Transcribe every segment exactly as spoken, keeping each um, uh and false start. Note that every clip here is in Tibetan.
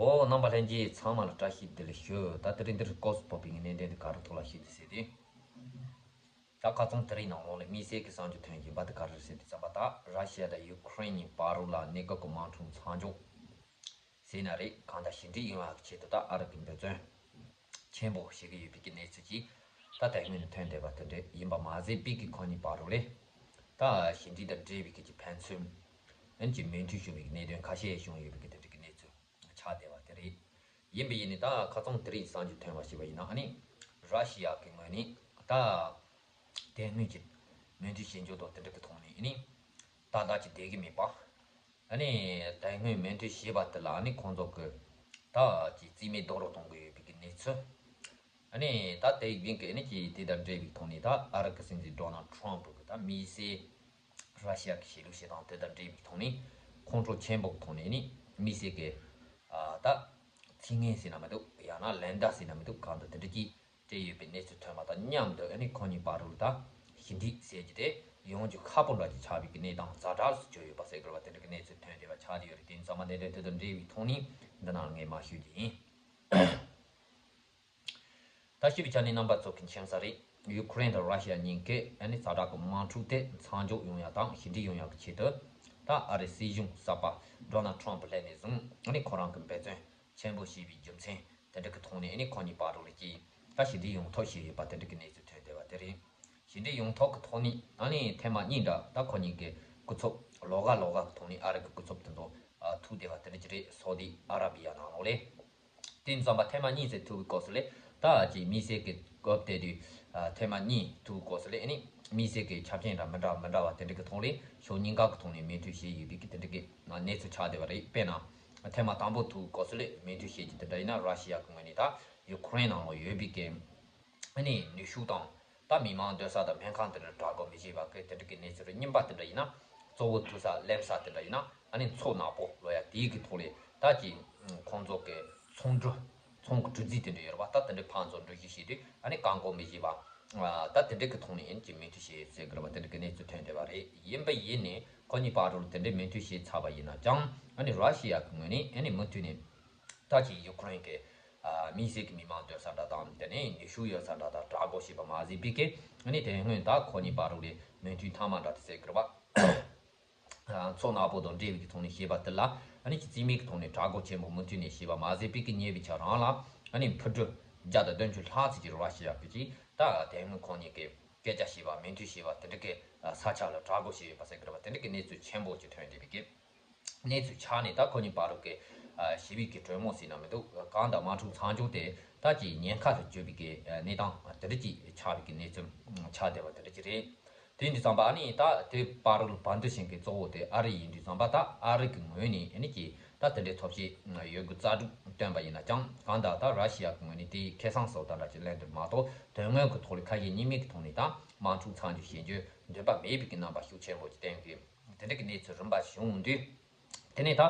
ཨོ། རྣམ་པ་ལྷན་རྒྱས་ཚང་མ་ལ་བཀྲ་ཤིས་བདེ་ལེགས་ཞུ། ད་དེ་རིང་འདིར་སྐབས་སུ་བབས་པའི་གནད་དོན་དེ་ག་རེ་ཐོག་ལ་ཞུ་རྒྱུ་ཟེར་དུས། ད་ཁ་སང་དེ་རིང་ནང་ལོགས་ལ་དམིགས་བསལ་གྱི་གསར་འགྱུར་ཐོན་བཞིན་པ་དེ་ག་རེ་ཟེར་དུས་ཙམ་པ། ད་ར་ཤི་ཡ་དང་ཡུ་ཁུ་རེན་གཉིས་བར་ལ་གནས་སྐབས་ཀྱི་དམག་འཁྲུག་མཚམས་འཇོག་ཟེར་ན་རེད། གང་ལྟར་ཞི་འགྲིག་ཡོང་ཡག་གི་ཆེད་དུ་ད་ཨ་རི་གི་འབད་བརྩོན་ཆེན་པོ་བྱེད་ཀྱི་ཡོད་པའི་གི་གནས་ཚུལ་གྱིས། ད་དེ་སྔོན་ནས་ཐོན་བསྡད་པ་དེ་འདྲ་ཡིན་པ་མ་ཟད་པའི་གི་ཁོ་གཉིས་བར་ལ་ད་ཞི་འགྲིག་དང་འབྲེལ་བའི་གི་ཕན་ཚུན་ཨན་གྱི་མོས་མཐུན་བྱུང་བའི་གནད་དོན་ཁ་ཤས་བྱུང་ཡོད་པའི་གི་དེ་འདྲ་གི་གནས་ཚུལ་ཆགས་བསྡད་པ་དེ་རེད། ཡིན་པ་ཡིན་ནི་ད་ཁ་སང་དེ་རིང་གསར་འགྱུར་ཐོན་པ་ཞིག་པ་ཡིན་ན། ཨ་ནི་ར་ཤི་ཡ་གི་ངོས་ནས་ད་དེ་སྔོན་གྱི་མོས་མཐུན་བྱེད་འཇོག་དང་དེ་འདྲ་གི་ཐོག་ནས་ཨ་ནི་ཏག་ཏག་ཅིག་བསྡད་ཀྱི་མེད་པ། ཨ་ནི་དེ་སྔོན་མོས་མཐུན་བྱས་པ་དེ་ལ་ཨ་ནི་ཁོང་ཚོ་གི་ད་ཀྱི་རྩིས་མེད་རྡོག་རོལ་གཏོང་གི་ཡོད་པའི་གི་གནས་ཚུལ། ཨ་ནི་ད་དེ་ཡིན་གི་ཨ་ནི་ཀྱི་དེ་དང་འབྲེལ་བའི་ཐོག་ནས་ད་ཨ་རི་གི་སྲིད་འཛིན་ཌོ་ནལ་ཊམ་ཕུ་གི་ད་དམིགས་བསལ་ར་ཤི་ཡ་གི་གཞིས་ལུས་བྱེད་སྟངས་དེ་དང་འབྲེལ་བའི་ཐོག་ནས་ཁོང་ཁྲོ་ཆེན་པོ་གི་ཐོག་ནས་ཨ་ནི་དམིགས་བསལ་གི་ཨ་ད་ཚིག་ངན་ཟེར་ན་མི་འདུག་ཡང་ན་ལན་བརྡ་ཟེར་ན་མི་འདུག་གང་ལྟར་དེ་འདྲ་ཀྱི་སྤྲད་ཡོད་པའི་གནས་ཚུལ་ཐོན་པ་དང་མཉམ་དུ། ཨ་ནི་ཁོ་གཉིས་བར་དུ་ད་ཞི་འགྲིག་ཟེར་གྱི་དེ་ཡོང་རྒྱུ་ཁག་པོ་འདྲ་ཅིག་ཆགས་པའི་གི་གནས་སྟངས་ཛ་དྲག་ཏུ་གྱུར་ཡོད་པ་ཟེར་དགོས་པ་དེ་འདྲ་གི་གནས་ཚུལ་ཐོན་བསྡད་པ་ཆགས་བསྡད་ཡོད་རེད། དེ་ཡིན་ཙང་མ་གནད་དོན་དེ་དང་འབྲེལ་བའི་ཐོག་ནས་འདི་ནང་ངས་མར་ཞུ་རྒྱུ་ཡིན། ད་ཞུ་བའི་ཆ་ནས་རྣམ་པ་ཚོ་གི་མཁྱེན་གསལ་རེད། ཡུ་ཁུ་རེན་དང་ར་ཤི་ཡ་གཉིས་ཀས་ཨ་ནི་ཛ་དྲག་གི་དམག་འཁྲུག་དེ་མཚམས་འཇོག་ཡོང་ཡ་དང་ཞི་འགྲིག་ཡོང་ཡ་གི་ཆེད་དུ། ད་ཨ་རིའི་སྲིད་གཞུང་གསར་པ་ཌོ་ནལ་ཊམ་ཕུ་སླེབས་ནས་བཟུང་ཨ་ནི་ཁོ་རང་གི་འབད་བརྩོན་ཆེན་པོ་བྱས་པའི་རྒྱུ་མཚན་དེ་འདྲ་གི་ཐོག་ནས་ཨ་ནི་ཁོ་གཉིས་བར་དུ་ལ་ཀྱི་ད་ཞི་འགྲིག་ཡོང་ཐབས་བྱས་ཡོད་པ་དེ་འདྲ་གི་གནས་ཚུལ་ཐོན་བསྡད་པ་དེ་རེད། ཞི་འགྲིག་ཡོང་ཐབས་ཀྱི་ཐོག་ནས་ཨ་ནི་ཐེངས་མ་གཉིས་འདྲ་ད་ཁོ་གཉིས་ཀྱི་སྐུ་ཚབ་ལོགས་ཀ་ལོགས་ཀ་གི་ཐོག་ནས་ཨ་རི་གི་སྐུ་ཚབ་དེ་ཚོ་ཐུག་བསྡད་པ་དེ་འདྲ་ཅིག་རེད། སོ་ཏི་ཨ་ར་བི་ཡ་ནང་ལོགས་ལ། དེ་ཙམ་པ་ཐེངས་མ་གཉིས་ཙམ་ཐུག་པའི་སྐབས་སུ་ལས་ད་ཅིག་དམིགས་བསལ་གྱི་སྐབས་དེ་དུས་ཐེངས་མ་གཉིས་ཐུག་པའི་སྐབས་སུ་ལས་ཨ་ནི་དམིགས་བསལ་གྱི་ཆ་རྐྱེན་འདྲ་མི་འདྲ་མི་འདྲ་བ་དེ་འདྲ་གི་ཐོག་ལས་ཕྱོགས་གཉིས་ཀ་གི་ཐོག་ནས་མོས་མཐུན་བྱས་ཡོད་པའི་གི་དེ་འདྲ་གི་གནས་ཚུལ་ཆགས་བསྡད་པ་རེད། དཔེར་ན་ཐེངས་མ་དང་པོ་ཐུག་པའི་སྐབས་སུ་ལས་མོས་མཐུན་བྱས་ཀྱི་དེ་འདྲ་ཡིན་ན་ར་ཤི་ཡ་གི་ངོས་ནས་ད་ཡུ་ཁུ་རེན་ནང་ལ་ཡོད་པའི་གི་ཨ་ནི་ནུས་ཤུགས་དང་། ད་མི་མང་སྡོད་ས་དང་སྨན་ཁང་དེ་འདྲ་དྲག་པོ་མི་བྱེད་པ་གི་དེ་འདྲ་གི་གནས་ཚུལ་རེད། གཉིས་པ་དེ་འདྲ་ཡིན་ན་གཙོ་བོ་ཐུག་ས་སླེབས་ས་དེ་འདྲ་ཡིན་ན་ཨ་ནི་མཚོ་ནག་པོ་ལོ་ཡ་དེའི་གི་ཐོག་ལས་ད་ཀྱི་ཁོང་ཚོ་གི་ཚོང་འགྲུལ་ཚོང་གི་གྲུ་རྫས་དེ་འདྲ་ཡོད་རེད་པ། ད་དེ་འདྲ་ཕར་ཚུར་འགྲུལ་བཞུད་བྱེད་དུས་ཨ་ནི་བཀག་འགོག་མི་བྱེད་པ། ད་དེ་འདྲ་གི་ཐོག་ནས་ཨ་ནི་ཀྱི་མོས་མཐུན་བྱས་ཟེར་གི་རེད་པ། དེ་འདྲ་གི་གནས་ཚུལ་ཐོན་བསྡད་པ་རེད། ཡིན་པ་ཡིན་ནས་ཁོ་གཉིས་བར་དུ་དེ་འདྲའི་མོས་མཐུན་བྱས་ཚར་བ་ཡིན་ན་ཀྱང་ཨ་ནི་ར་ཤི་ཡ་གི་ངོས་ནས་ཨ་ནི་མུ་མཐུད་ནས། ད་ཅི་ཡུ་ཁུ་རེན་གྱི་ཨ་དམིགས་བསལ་གྱི་མི་མང་སྡོད་ས་འདྲ་དང་དེ་ནས་ནུས་ཤུགས་ཡོད་ས་འདྲ་དང་དྲག་པོ་བྱས་པ་མ་ཟད་པའི་གི་ཨ་ནི་དེ་སྔོན་ད་ཁོ་གཉིས་བར་དུ་ལས་མོས་མཐུན་མཐའ་མ་འདྲ་དེ་ཟེར་གི་རེད་པ། མཚོ་ནག་པོ་དང་འབྲེལ་བའི་གི་ཐོག་ནས་བྱས་པ་དེ་ལ་ཨ་ནི་ཅི་རྩིས་མེད་ཀྱི་ཐོག་ནས་དྲག་པོ་ཆེན་པོ་མུ་མཐུད་ནས་བྱས་པ་མ་ཟད་པའི་གི་ཉེ་བའི་ཆ་རང་ལ་ཨ་ནི་འཕུར་གྲུ་བརྒྱ་དང་བདུན་ཅུ་ལྷག་ཙམ་ཅིག་ར་ཤི་ཡ་གི་ཅིག་ད་དེ་སྔོན་ཁོ་གཉིས་ཀྱི་སྐད་ཆ་བྱས་པ་མོས་མཐུན་བྱས་པ་དེ་འདྲ་གི་ས་ཆ་ལ་དྲག་པོ་བྱས་ཡོད་པ་ཟེར་གི་རེད་པ། དེ་འདྲ་གི་གནས་ཚུལ་ཆེན་པོ་ཅིག་ཐོན་བསྡད་པའི་གི། གནས་ཚུལ་ཆགས་ནས་ད་ཁོ་གཉིས་བར་དུ་གི་ཞི་བའི་གི་གྲོས་མོལ་ཟེར་ན་མི་འདུག་གང་ལྟར་དམག་འཁྲུག་མཚམས་འཇོག་དེ་ད་ཀྱི་ཉེན་ཁ་དུ་གྱུར་པའི་གི་གནས་སྟངས་དེ་འདྲ་ཅིག་ཆགས་པའི་གི་གནས་ཚུལ་ཆགས་བསྡད་པ་དེ་འདྲ་ཅིག་རེད། དེ་ཡིན་དུས་ཙམ་པ་ཨ་ནི་ད་དེ་བར་དུ་བར་འདུམ་བྱེད་མཁན་གཙོ་བོ་དེ་ཨ་རི་ཡིན་དུས་ཙམ་པ། ད་ཨ་རི་གི་ངོས་ནས་ཨ་ནི་ཀྱི་ད་དེ་འདྲའི་ཐབས་ཤེས་ཡོད་དགུ་རྩལ་སྤྲུགས་བཏོན་པ་ཡིན་ན་ཀྱང་། གང་ལྟར་ད་ར་ཤི་ཡ་གི་ངོས་ནས་དེའི་ཁེ་བཟང་སོགས་དང་འདྲ་ཅིག་ལེན་འདོད་མ་གཏོགས་དོན་དངོས་ཀྱི་ཐོག་ལ་ཁ་ཞེ་གཉིས་མེད་ཀྱི་ཐོག་ནས་ད་དམག་འཁྲུག་མཚམས་འཇོག་བྱེད་རྒྱུ་འདོད་པ་མེད་པའི་གི་རྣམ་པ་ཤུགས་ཆེན་པོ་ཅིག་བསྟན་གི། དེ་འདྲ་གི་གནས་ཚུལ་རིམ་པ་བྱུང་དུས། དེ་ནས་ད་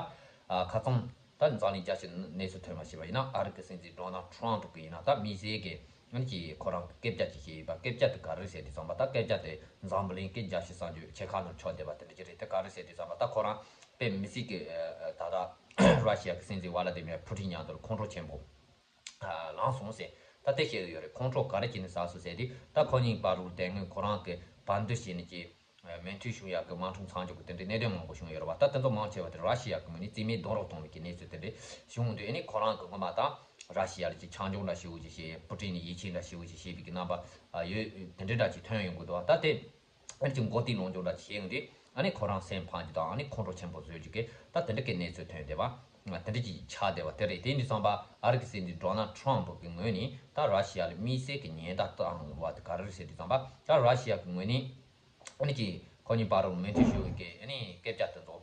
ཨ་ཁ་སང་ད་འཛམ་གླིང་རྒྱལ་སྤྱིའི་གནས་ཚུལ་ཐོན་པ་ཞིག་པ་ཡིན་ན། ཨ་རི་གི་སྲིད་འཛིན་ཌོ་ནལ་ཊམ་ཕུ་གི་ཡིན་ན་ད་དམིགས་བསལ་གི་ཨ་ནི་ཀྱི་ཁོ་རང་གི་སྐད་ཆ་ཅིག་བཤད་ཡོད་པ། སྐད་ཆ་དེ་ག་རེ་ཟེར་དུས་ཙམ་པ། ད་སྐད་ཆ་དེ་འཛམ་བུ་གླིང་གི་རྒྱལ་སྤྱིའི་གསར་འགྱུར་ཆེ་ཁག་ནང་ཆགས་བསྡད་པ་དེ་འདྲ་ཅིག་རེད། དེ་ག་རེ་ཟེར་དུས་ཙམ་པ། ད་ཁོ་རང་དཔེ་མི་སྲིད་གི་ད་ལྟ་ར་ཤི་ཡ་གི་སྲིད་འཛིན་ཝ་ལ་ཏི་མིར་ཕུ་ཊིན་མཉམ་དུ་ཁོང་ཁྲོ་ཆེན་པོ་ལངས་སོང་ཟེར་ད་དེ་བཤད་ཀྱི་ཡོད་རེད། ཁོང་ཁྲོ་ག་རེ་བྱས་ནས་ཟ་སོང་ཟེར་དུས། ད་ཁོ་གཉིས་བར་དུ་དེ་སྔོན་ཁོ་རང་གི་བར་འདུམ་བྱས་ནས་ཀྱི་མོས་མཐུན་བྱུང་ཡག་གི་དམག་འཁྲུག་མཚམས་འཇོག་གི་དེ་འདྲའི་གནད་དོན་མང་པོ་བྱུང་ཡོད་རེད་བ། ད་དེ་ཚོ་མང་ཆེ་བ་དེ་ར་ཤི་ཡ་གི་ངོས་ནས་རྩིས་མེད་རྡོག་རོལ་གཏོང་བའི་གི་གནས་ཚུལ་དེ་འདྲ་བྱུང་འདུག་ཨ་ནི་ཁོ་རང་གི་སྔོན་མ་ད་ར་ཤི་ཡ་ལ་ཅིག་མཆན་འཇོག་འདྲ་ཞེ་པོ་ཅིག་བྱས། པུ་ཊིན་ནས་ཡིད་ཆེས་འདྲ་ཞེ་པོ་ཅིག་བྱས་པའི་གི་རྣམ་པ་ཡོད། དེ་འདྲའི་འདྲ་ཅིག་ཐོན་ཡོང་གི་འདུག་ད་དེ་ཨ་ནི་ཅིག་མགོ་རྟིང་སློང་སྦྱོང་འདྲ་ཅིག་བྱས་ཡོང་དུས། ཨ་ནི་ཁོ་རང་སེམས་ཕམ་རྒྱུ་དང་། ཨ་ནི་ཁོང་ཁྲོ་ཆེན་པོ་བཟོ་རྒྱུ་གི་ད་དེ་འདྲ་གི་གནས་ཚུལ་ཐོན་བསྡད་པ། དེ་འདྲ་ཅིག་ཆགས་བསྡད་པ་དེ་རེད། དེ་ཡིན་དུས་ཙམ་པ་ཨ་རི་གི་སྲིད་འཛིན་ཌོ་ནལ་ཊམ་ཕུ་གི་ངོས་ནས་ད་ར་ཤི་ཡ་ལ་དམིགས་བསལ་གི་ཉེན་བརྡ་བཏང་བ་དེ་ག་རེ་རེད་ཟེར་དུས་ཙམ་པ། ད་ར་ཤི་ཡ་གི་ངོས་ནས་ཨ་ནི་ཀྱི་ཁོ་གཉིས་བར་དུ་མོས་མཐུན་ཞུ་བའི་གི་ཨ་ནི་སྐད་ཆ་དེ་ཚོ་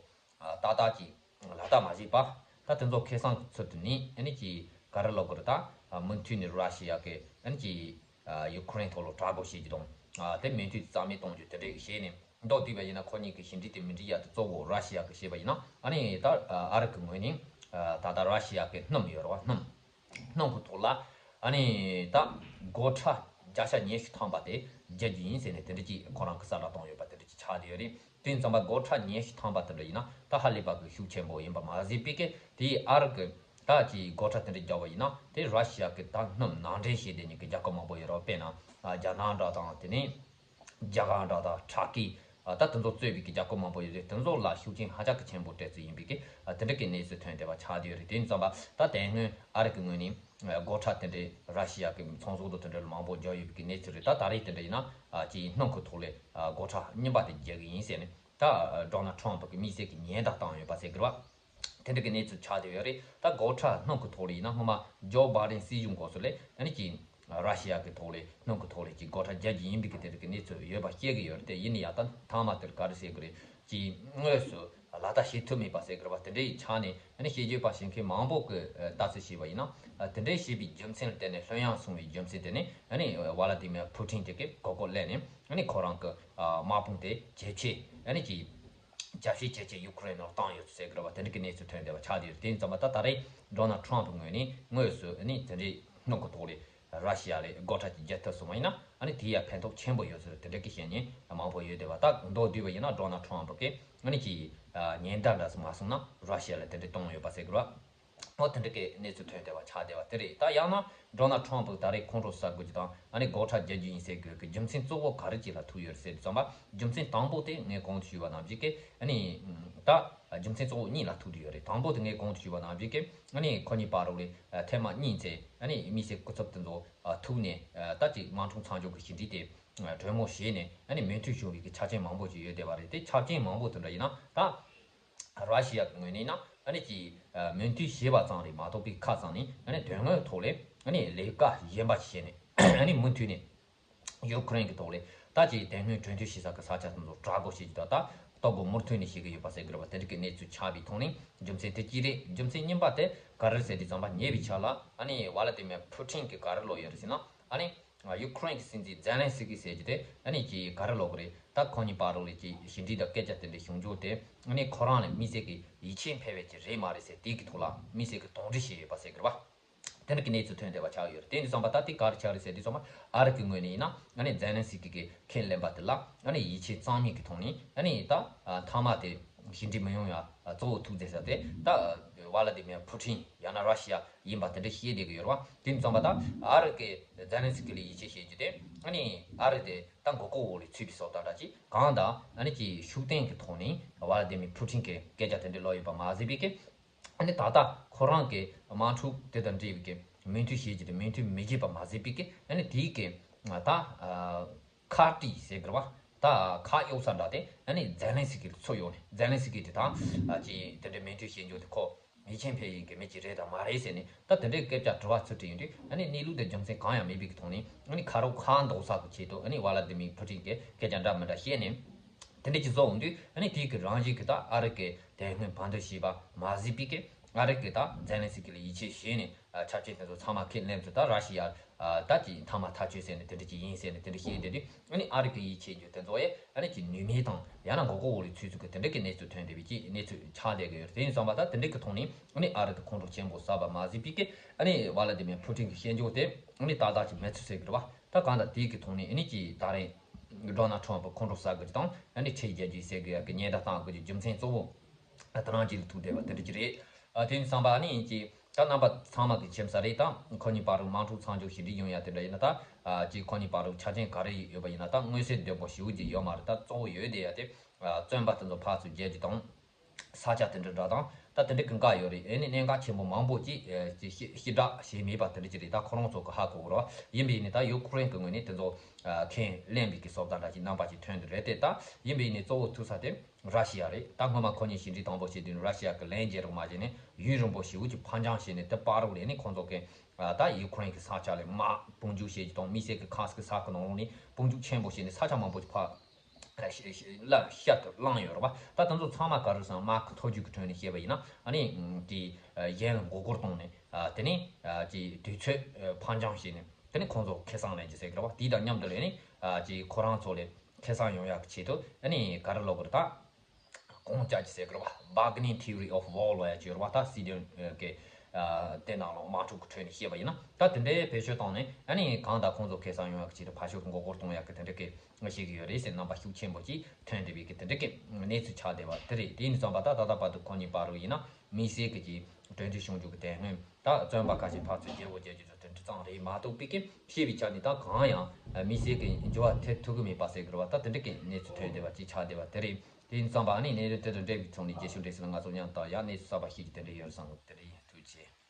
ཏག་ཏག་ཅིག་ལག་བསྟར་མ་བྱས་པ། ད་དེ་ཚོ་ཁེ་བཟང་གི་ཚུལ་དུ་ནི་ཨ་ནི་ཀྱི་ག་རེ་ལབ་དགོས་རེད། ད་མུ་མཐུད་ནས་ར་ཤི་ཡ་གི་ཨ་ནི་ཀྱི་ཡུ་ཁུ་རེན་ཐོག་ལ་དྲག་པོ་བྱེད་རྒྱུ་དང་། དེ་མོས་མཐུན་རྩ་མེད་གཏོང་རྒྱུ་དེ་འདྲ་གི་བྱས་ནས་མདོར་བསྡུས་པ་ཡིན་ན། ཁོ་གཉིས་ཀྱི་ཞི་འགྲིག་དེ་མི་འགྲིག་ཡ་དེ་གཙོ་བོ་ར་ཤི་ཡ་གི་བྱས་པ་ཡིན་ན། ཨ་ནི་ད་ཨ་རི་གི་ངོས་ནས་ད་ལྟ་ར་ཤི་ཡ་གི་སྣུམ་ཡོད་རེད་བ། སྣུམ། སྣུམ་གི་ཐོག་ལ་ཨ་ནི་ད་སྒོར་ཁྲལ་བརྒྱ་ཆ་ཉི་ཤུ་ཐམ་པ་དེ་རྒྱག་རྒྱུ་ཡིན་ཟེར་ནས་དེ་འདྲ་ཅིག་ཁོ་རང་གི་གསལ་བསྒྲགས་བཏང་ཡོད་པ་དེ་འདྲ་ཅིག་ཆགས་བསྡད་ཡོད་རེད། དེ་ཡིན་ཙམ་པ་སྒོར་ཁྲལ་ཉི་ཤུ་ཐམ་པ་དེ་འདྲ་ཡིན་ན་ད་ཧ་ལས་པ་གི་ཤུགས་ཆེན་པོ་ཡིན་པ་མ་ཟད་པའི་གི་དེའི་ཨ་རི་གི་ད་ ད་ཅིག་སྒོ་ཁྲལ་དེ་འདྲ་བརྒྱབ་པ་ཡིན་ན་དེ་ར་ཤི་ཡ་གི་ད་སྣུམ་ནང་འདྲེན་བྱས་བསྡད་མཁན་གྱི་རྒྱལ་ཁབ་མང་པོ་ཡོད་རེད་བ། དཔེར་ན་རྒྱ་ནག་འདྲ་དང་དེ་ནས་རྒྱ་གར་འདྲ་དང་ཊར་ཀི་ད་དེ་ཚོ་གཙོས་པའི་གི་རྒྱལ་ཁབ་མང་པོ་ཡོད་རེད། དེ་ཚོ་ལ་ཤུགས་རྐྱེན་ཧ་ཅང་གི་ཆེན་པོ་སྤྲད་ཚུལ་ཡིན་པའི་གི་དེ་འདྲ་གི་གནས་ཚུལ་ཐོན་བསྡད་པ་ཆགས་བསྡད་ཡོད་རེད། དེ་ཡིན་ཙང་ད་དེ་སྔོན་ཨ་རི་གི་ངོས་ནས་སྒོ་ཁྲལ་དེ་འདྲའི་ར་ཤི་ཡ་གི་ཚོང་ཟོག་དང་དེ་འདྲ་ལ་མང་པོ་བརྒྱབ་ཡོད་པའི་གི་གནས་ཚུལ་རེད། ད་ད་རེས་དེ་འདྲ་ཡིན་ན་ཅིག་སྣུམ་གི་ཐོག་ལས་སྒོ་ཁྲལ་རྙིང་པ་དེ་རྒྱག་གི་ཡིན་ཟེར་ནས་ད་ཌོ་ནལ་ཊམ་ཕ་གི་དམིགས་བསལ་གྱི་ཉེན་བརྡ་བཏང་ཡོད་པ་ཟེར་གི་རེད་བ། དེ་འདྲ་གི་གནས་ཚུལ་ཆགས་བསྡད་ཡོད་རེད། ད་སྒོ་ཁྲལ་སྣུམ་གི་ཐོག་ལས་ཡིན་ན་སྔོན་མ་ཇོ་བྷའི་ཌེན་སྲིད་གཞུང་སྐབས་སུ་ལས་ཨ་ནི་ཅིག་ར་ཤི་ཡ་གི་ཐོག་ལས་སྣུམ་གི་ཐོག་ལས་ཅིག་སྒོ་ཁྲལ་རྒྱག་གི་ཡིན་པའི་གི་དེ་འདྲ་གི་གནས་ཚུལ་ཡོད་པ་བཤད་གི་ཡོད་རེད། དེ་ཡིན་ན་ཡང་ད་མཐའ་མ་དེར་ག་རེ་ཟེར་གི་རེད། ཅིག་དངོས་སུ་ལག་བསྟར་བྱེད་ཐུབ་མེད་པ་ཟེར་གི་རེད་བ། དེ་འདྲའི་ཆ་ནས་ཨ་ནི་དཔྱད་བརྗོད་པ་བྱེད་མཁན་མང་པོ་གི་ལྟ་ཚུལ་བྱས་པ་ཡིན་ན་དེ་འདྲའི་བྱས་པའི་རྒྱུ་མཚན་ལ་བརྟེན་ནས་ལྷོད་ཡངས་སོང་བའི་རྒྱུ་མཚན་དེ་ནི་ཨ་ནི་ཝ་ལ་ཏི་མེར་ཕུ་ཊིན་དེ་གི་གོ་སྐབས་ལེན་ནས་ཨ་ནི་ཁོ་རང་གི་དམག་དཔུང་དེ་ཇེ་ཆེ་ཨ་ནི་ཅིག་རྒྱ་ཤེད་ཇེ་ཆེ་ཡུ་ཁུ་རེན་ནང་བཏང་ཡོད་ཟེར་གི་རེད་བ། དེ་འདྲ་གི་གནས་ཚུལ་ཐོན་བསྡད་པ་ཆགས་བསྡད་ཡོད། དེ་ཡིན་ཙང་མ་ད་ད་རེས་ཌོ་ནལ་ཊམ་ཕ་གི་ངོས་ནས་དངོས་སུ་ཨ་ནི་དེ་འདྲའི་སྣུམ་གི་ཐོག་ལས་ར་ཤི་ཡ་ལ་སྒོ་ཁྲལ་ཅིག་རྒྱག་ཐུབ་སོང་བ་ཡིན་ན་ཨ་ནི་དེ་ཡང་ཕན་ཐོགས་ཆེན་པོ་ཡོད་ཟེར་དེ་འདྲ་གི་བཤད་མཁན་མང་པོ་ཡོད་བསྡད་པ། ད་མདོར་བསྡུས་པ་ཡིན་ན་ཌོ་ནལ་ཊམ་ཕ་གིས་ཨ་ནི་ཅིག་ཉེན་བརྡ་འདྲ་ཟིག་མ་སོང་ན་ར་ཤི་ཡ་ལ་དེ་འདྲ་གཏོང་ཡོད་པ་ཟེར་གི་རེད་བ། འོ་དེ་འདྲ་གི་གནས་ཚུལ་ཐོན་བསྡད་པ་ཆགས་བསྡད་པ་དེ་རེད། ད་ཡང་ན་ཌོ་ནལ་ཊམ་ཕ་ད་རེས་ཁོང་ཁྲོ་ཟ་དགོས་ཀྱི་དང་ཨ་ནི་སྒོ་ཁྲལ་རྒྱག་རྒྱུ་ཡིན་ཟེར་དགོས་ཀྱི་རྒྱུ་མཚན་གཙོ་བོ་ག་རེ་ཅིག་ལ་ཐུག་ཡོད་རེད་ཟེར་དུས་ཙམ་པ་རྒྱུ་མཚན་དང་པོ་དེ་ངས་གོང་དུ་ཞུས་པ་ནང་བཞིན་གི་ཨ་ནི་ད་རྒྱུ་མཚན་གཙོ་བོ་གཉིས་ལ་ཐུག་གི་ཡོད་རེད། དང་པོ་དེ་ངས་གོང་དུ་ཞུས་པ་ནང་བཞིན་གི་ཨ་ནི་ཁོ་གཉིས་བར་ལ་ཐེངས་མ་གཉིས་ཚེ་ཨ་ནི་དམིགས་བསལ་སྐུ་ཚབ་དེ་ཚོ་ཐུག་ནས་ད་ཅིག་དམག་འཁྲུག་མཚམས་འཇོག་གི་ཞི་འགྲིག་དེ་གྲོས་མོལ་བྱས་ནས་ཨ་ནི་མོས་མཐུན་བྱུང་བའི་གི་ཆ་རྐྱེན་མང་པོ་ཞིག་ཡོད་བསྡད་པ་རེད། དེ་ཆ་རྐྱེན་མང་པོ་དེ་འདྲ་ཡིན་ན་ད། ར་ཤི་ཡ་གི་ངོས་ནས་ན་ཨ་ནི་ཀྱི་མོས་མཐུན་བྱས་པ་ཙམ་རེད་མ་གཏོགས་པའི་ཁ་ཙམ་ནས་ཨ་ནི་དོན་དངོས་ཐོག་ལས་ཨ་ནི་ལས་ཀ་གཞན་པ་ཞིག་བྱས་ནས་ཨ་ནི་མུ་མཐུད་ནས་ཡུ་ཁུ་རེན་གྱི་ཐོག་ལས་ད་ཀྱི་དེ་སྔོན་གྲོས་མཐུན་བྱེད་ས་གི་ས་ཆ་དེ་ཚོ་དྲག་པོ་བྱེད་ཀྱི་ད་ད་ལྟོ་གོ་མུ་མཐུད་ནས་བྱེད་ཀྱི་ཡོད་པ་ཟེར་གི་རེད་བ། དེ་འདྲ་གི་གནས་ཚུལ་ཆགས་པའི་ཐོག་ནས་རྒྱུ་མཚན་དེ་གཅིག་རེད། རྒྱུ་མཚན་གཉིས་པ་དེ་ག་རེ་ཟེར་དུས་ཙམ་པ་ཉེ་བའི་ཆར་ལ་ཨ་ནི་ཝ་ལ་ཏི་མེར་ཕུ་ཊིན་གྱི་ག་རེ་ལོག་ཡོད་རེད་ཟེར་ན་ཨ་ནི། ཡུ་ཁུ་རེན་གྱི་སྲིད་འཛིན་ཛེ་ལན་སི་ཀི་ཟེར་རྒྱུ་དེ་ཨ་ནི་ཀྱི་ག་རེ་ལབ་དགོས་རེད། ད་ཁོ་གཉིས་བར་ལ་ཀྱི་ཞི་འགྲིག་དང་སྐད་ཆ་དེ་འདྲ་བྱུང་རྒྱུ་དེ་ཨ་ནི་ཁོ་རང་ལ་དམིགས་བསལ་གྱི་ཡིད་ཆེས་འཕེར་བའི་ཀྱི་རེད་མ་རེད་ཟེར་དེའི་གི་ཐོག་ལ་དམིགས་བསལ་གྱི་དོགས་འདྲི་བྱས་ཡོད་པ་ཟེར་གི་རེད་བ། དེ་འདྲ་གི་གནས་ཚུལ་ཐོན་བསྡད་པ་ཆགས་ཡོད་རེད། དེ་འདྲ་ཙམ་པ་ད་དེ་ག་རེ་ཆགས་རེད་ཟེར་དུས་ཙམ་པ་ཨ་རི་གི་ངོས་ནས་ཡིན་ན་ཨ་ནི་ཛེ་ལན་སི་ཀི་གི་ཁས་ལེན་པ་དེ་ལ་ཨ་ནི་ཡིད་ཆེས་གཙང་མའི་གི་ཐོག་ནས་ཨ་ནི་ད་མཐའ་མ་དེ་ཞི་འགྲིག་མི་ཡོང་ཡ་གཙོ་བོ་ཐུག་མཛད་ས་དེ་ད་ཝ་ལ་ཏི་མེར་ཕུ་ཊིན་ཡང་ན་ར་ཤི་ཡ་ཡིན་པ་དེ་འདྲ་ཤེས་བསྡད་ཀྱི་ཡོད་རེད་བ། དེ་ཙམ་པ་ད་ཨ་རི་གི་ཛེ་ལན་སི་ཀི་ལ་ཡིད་ཆེས་བྱེད་རྒྱུ་དེ་ཨ་ནི་ཨ་རི་དེ་ད་མགོ་སྐོར་འོག་ལ་ཚུད་པའི་བཟོ་ལྟ་འདྲ་ཅིག་གང་ལྟར་ཨ་ནི་ཅིག་ཤུགས་ལྡན་གྱི་ཐོག་ནས་ཝ་ལ་ཏི་མི་ཕུ་ཊིན་གྱི་སྐད་ཆ་དེ་འདྲ་ལབ་ཡོད་པ་མ་ཟད་པའི་གི་ཨ་ནི་ད་ལྟ་ཁོ་རང་གི་དམག་འཁྲུག་དེ་དང་འབྲེལ་བའི་གི་མོས་མཐུན་བྱེད་རྒྱུ་དེ་མོས་མཐུན་མི་བྱེད་པ་མ་ཟད་པའི་གི་ཨ་ནི་དེའི་གི་ད་ཁ་བྲིས་ཟེར་གི་རེད་བ། ད་ཁ་གཡོག་ས་འདྲ་དེ་ཨ་ནི་ཛེ་ལན་སི་ཀི་ལ་ཚུར་གཡོག་ནས་ཛེ་ལན་སི་ཀི་དེ་དང་ཅིག་དེ་འདྲའི་མོས་མཐུན་བྱེད་རྒྱུ་དེ་ཁོ་ཡིད་ཆེས་འཕེར་ཡིན་གི་མི་ཅིག་རེད་དང་མ་རེད་ཟེར་ནས་ད་དེ་འདྲའི་སྐད་ཆ་དྲི་བ་ཚུར་དྲིས་ཡོང་དུས་ཨ་ནི་གནས་ལུགས་དེ་རྒྱུ་མཚན་གང་ཡང་མེད་པའི་གི་ཐོག་ནས་ཨ་ནི་ཁ་རོག་ཁ་འདོགས་ས་གི་ཆེད་དུ་ཨ་ནི་ཝ་ལ་ཏི་མི་ཕུ་ཊིན་གི་སྐད་ཆ་འདྲ་མི་འདྲ་བཤད་ནས་དེ་འདྲ་ཅིག་བཟོ་འོང་དུས་ཨ་ནི་དེའི་གི་རང་བཞིན་གི་ད་ཨ་རི་གི་དེ་སྔོན་བར་འདུམ་བྱས་པ་མ་ཟད་པའི་གི་ཨ་རི་གི་ད་ཛེ་ལན་སི་ཀི་ལ་ཡིད་ཆེས་བྱས་ནས་ཆ་རྐྱེན་དེ་ཚོ་ཚང་མ་ཁས་ལེན་ཚུལ་ད་ར་ཤི་ཡ་ད་ཀྱི་མཐའ་མ་ཐག་ཆོད་ཟེར་ནས་དེ་འདྲ་ཅིག་ཡིན་ཟེར་ནས་དེ་འདྲ་བཤད་བསྡད་དུས་ཨ་ནི་ཨ་རི་གི་ཡིད་ཆེས་རྒྱུ་དེ་ཚོ་ཡས་ཨ་ནི་ཀྱི་ནུས་མེད་དང་ཡང་ན་མགོ་སྐོར་འོག་ལ་ཚུད་ཚུལ་གི་དེ་འདྲ་གི་གནས་ཚུལ་ཐོན་བསྡད་པའི་ཀྱི་གནས་ཚུལ་ཆགས་བསྡད་ཀྱི་ཡོད་རེད། དེ་ཡིན་ཙང་པ་ད་དེ་འདྲ་གི་ཐོག་ནས་ཨ་ནི་ཨ་རི་དེ་ཁོང་ཁྲོ་ཆེན་པོ་ཟ་བ་མ་ཟད་པའི་ཀྱི་ཨ་ནི་ཝ་ལ་ཏི་མེར་ཕུ་ཊིན་གི་བཤད་རྒྱུ་དེ་ཨ་ནི་ཏག་ཏག་ཅིག་མེད་ཚུལ་ཟེར་གི་རེད་བ། ད་གང་ལྟར་དེའི་གི་ཐོག་ནས་ཨ་ནི་ཀྱི་ད་རེས་ཌོ་ནལ་ཊམ་ཕ་ཁོང་ཁྲོ་ཟ་དགོས་ཀྱི་དང་ཨ་ནི་ཁྲལ་རྒྱག་རྒྱུ་ཟེར་དགོས་ཀྱི་ཉེན་བརྡ་བཏང་དགོས་ཀྱི་རྒྱུ་མཚན་གཙོ་བོ་ད་རང་ཅིག་ལ་ཐུག་བསྡད་པ་དེ་འདྲ་ཅིག་རེད། ཨ་དེ་ཡིན་ཙང་པ་ཨ་ནི་ཀྱི་ད་རྣམ་པ་ཚང་མ་གི་མཁྱེན་གསལ་རེད། ད་ཁོ་གཉིས་བར་དུ་དམག་འཁྲུག་མཚམས་འཇོག་ཞི་འགྲིག་ཡོང་ཡ་དེ་འདྲ་ཡིན་ན་ད་ཨ་ཀྱི་ཁོ་གཉིས་བར་དུ་ཆ་རྐྱེན་ག་རེ་ཡོད་པ་ཡིན་ན་ད་མངོན་གསལ་དོད་པོ་ཞེ་པོ་ཅིག་ཡོད་མ་རེད། ད་གཙོ་བོ་ཡོད་བསྡད་ཡ་དེ་ཨ་བཙོན་པ་དེ་ཚོ་ཕར་ཚུར་རྒྱག་རྒྱུ་དང་ས་ཆ་དེ་འདྲ་འདྲ་དང་ད་དེ་འདྲ་གི་འགའ་ཡོད་རེད། ཨ་ནི་གནད་འགག་ཆེན་པོ་མང་པོ་ཅིག་ཨ་ཅིག་ཕྱི་ཕྱི་བསྒྲགས་བྱས་མེད་པ་དེ་འདྲ་ཅིག་རེད། ད་ཁོ་རང་ཚོ་གི་ཧ་གོ་གི་རེད་བ། ཡིན་པ་ཡིན་ནའི་ད་ཡུ་ཁུ་རེན་གི་ངོས་ནས་དེ་ཚོ་ཨ་ཁས་ལེན་པའི་གི་བཟོ་ལྟ་འདྲ་ཅིག་རྣམ་པ་ཅིག་ཐོན་འདི་རེད་དེ། ད་ཡིན་པ་ཡིན་ནའི་གཙོ་བོ་ཐུག་ས་དེ་ར་ཤི་ཡ་རེད། ད་སྔོན་མ་ཁོ་གཉིས་ཞི་འགྲིག་དང་པོ་བྱེད་དུས་ར་ཤི་ཡ་གི་ལན་རྒྱག་རོགས་མ་བྱས་ནས་ཡུན་རིང་པོ་ཞེ་པོ་ཅིག་ཕར་འགྱངས་བྱས་ནས་དེ་བར་དུ་ལས་ནི་ཁོང་ཚོ་གི་ཨ་ད་ཡུ་ཁུ་རེན་གི་ས་ཆ་ལ་དམག་དཔུང་འཇུག་བྱེད་རྒྱུ་དང་དམིགས་བསལ་གི་ཁར་སི་གི་ས་གི་ནང་ལོགས་ནས་དཔུང་འཇུག་ཆེན་པོ་བྱས་ནས་ས་ཆ་མང་པོ་ཅིག་ཕར་ལ་ཤ་ཤ་ལ་ཤ་དུ་བླངས་ཡོད་རེད་བ། ད་དེ་ཚོ་ཚང་མ་ག་རེ་ཟེར་ན་དམག་གི་མཐོ་རྒྱུགས་ཀྱི་ཁྲོད་ནས་བཤད་པ་ཡིན་ན་ཨ་ནི་དེ་གཞན་ལ་མགོ་སྐོར་བཏང་ནས་དེ་ནས་ཀྱི་དུས་ཚོད་ཕར་འགྱངས་བྱས་ནས་དེ་ནས་ཁོང་ཚོ་ཁེ་བཟང་ལེན་གྱི་ཟེར་གི་རེད་བ། དེ་དང་མཉམ་དུ་ལས་ནས་ཀྱི་ཁོ་རང་ཚོ་ལས་ཁེ་བཟང་ཡོང་ཡག་གི་ཆེད་དུ་ཨ་ནི་ག་རེ་ལབ་དགོས་རེད། ད་གོང་ལྕགས་ཀྱི་ཟེར་གི་རེད་བ། Bargaining Theory of War ལབ་ཡ་ཅིག་ཡོད་རེད་བ། ད་སྲིད་དོན་གི་ཨ་དེ་ནང་ལོགས་དམག་འཁྲུག་གི་ཁྲོད་ནས་བཤད་པ་ཡིན་ན་ད་དེ་འདྲའི་བེད་སྤྱོད་བཏང་ནས་ཨ་ནི་གང་ལྟར་ཁོང་ཚོ་ཁེ་བཟང་ཡོང་ཡག་གི་ཆེད་དུ་ཕར་ཞོག་མགོ་སྐོར་གཏོང་ཡག་གི་དེ་འདྲ་གི་ང་ཤེས་ཀྱི་ཡོད་རེད་ཟེར་རྣམ་པ་ཤུགས་ཆེན་པོ་ཅིག་ཐོན་བསྡད་པའི་གི་དེ་འདྲ་གི་གནས་ཚུལ་ཆགས་བསྡད་པ་དེ་རེད། དེ་ཡིན་ཙང་པ་ད་ད་ལྟ་བར་དུ་ཁོ་གཉིས་བར་དུ་ཡིན་ན་དམིགས་བསལ་གི་ཅིག་ གྲོས་འདྲི་བྱུང་རྒྱུ་གི་དེ་སྔོན་ད་བཙོན་པ་ཁ་ཤས་ཕར་ཚུར་རྒྱལ་བོ་རྒྱལ་རྒྱུ་དེ་འདྲ་ཙང་རེད་མ་གཏོགས་པའི་གི་ཤེས་པའི་ཆ་ནས་ད་གང་ཡང་མི་སེར་གི་འགྱུར་བ་ཐེབས་ཐུབ་གི་མེད་པ་ཟེར་གི་རེད་བ། ད་དེ་འདྲ་གི་གནས་ཚུལ་ཐོན་བསྡད་པ་ཅིག་ཆགས་བསྡད་པ་དེ་རེད། དེ་ཡིན་ཙང་པ་ཨ་ནི་གནས་ཚུལ་དེ་དང་འབྲེལ་བའི་ཐོག་ནས་རྒྱས་ཤོས་འགྲེལ་བཤད་ལ་ང་ཚོ་མཉམ་དུ་ཡང་གནས་ཚུལ་གསར་པ་ཤེས་རྒྱུ་དེ་འདྲ་ཡོད་བསམ་གི། དེ་འདྲ་ཡིན། ཐུགས་རྗེ་ཆེ།